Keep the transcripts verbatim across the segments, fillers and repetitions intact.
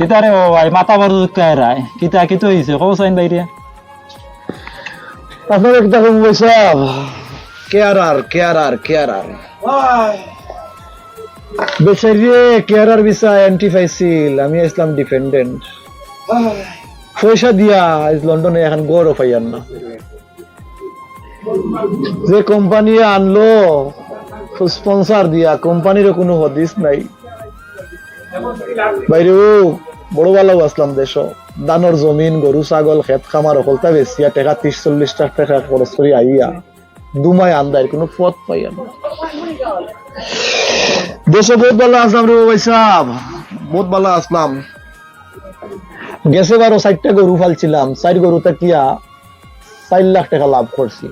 কিতা রে ও ভাই, মাথা বড় দুঃখ রায়। কিতা, কিতা অইছে? কও চাইন বাইরে। আপনারা কিতা কম পয়সা? Carer, carer, carer. বেচারিয়ে কেয়ারার ভিসা অ্যান্টি পাইছিল, আমি আইছিলাম ডিপেন্ডেন্ট। পয়সা দিয়া আইজ লন্ডনে এখন ঘরও পাইয়ার না। যে কোম্পানি আনলো স্পন্সর দিয়া, কোম্পানিরও কোনো হদিস নাই। বাইরে ও বড় ভালাউ আছলাম দেশো, ধানর জমিন, গরু, ছাগল, খেত, খামার অকলতা বেচিয়া টেকা ত্রিশ চল্লিশ লাখ টেকা খরচ করি আইয়া দুমায় আন্দাইর কোনো পথ পাইয়ার না। দেশো বউত ভালা আছলাম রে ও ভাইসাব, বউত ভালা আছলাম। গেছে বারো চাইরটা গরু পালছিলাম, চাইর গরু থাকিয়া চাইর লাখ টেকা লাভ করছি।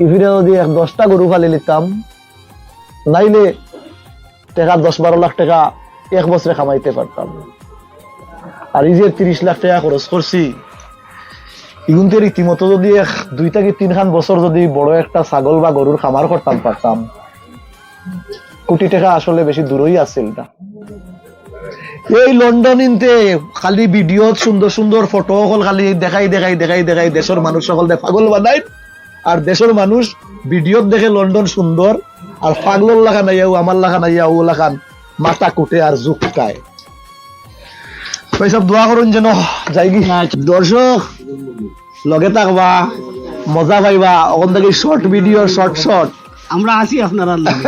ইফিরে যদি এক দশটা গরু পালি লিতাম, নাইলে টেকা দশ বারো লাখ টেকা এক বছরে কামাইতে পারতাম। আর এই যে ত্রিশ লাখ টেকা খরচ করছি, ইগুনতে রীতিমতো যদি এক দুই থাকি তিনখান বছর যদি বড় একটা ছাগল বা গরুর খামার করতাম পারতাম, কোটি টেকা আসলে বেশি দূরই আছিল না। এই লন্ডন ইনতে খালি ভিডিওত সুন্দর সুন্দর ফটো অকল খালি দেখাই, দেখাই, দেখাই, দেখাই দেশর মানুষ অকলরে পাগল বানাইন। আর দেশর মানুষ ভিডিওত দেখে লন্ডন সুন্দর, আর পাগলর লাখান আইয়াউ আমার লাখান আইয়াউ লাখান মাথা কুটে আর জুকায়। ভাইসাব দোয়া করইন যেন যাইগি। আচ্ছা। দর্শক লগে থাকবা, মজা পাইবা, অখন থাকি শর্ট ভিডিও, শর্ট শর্ট। আমরা আছি আপনারার লগে।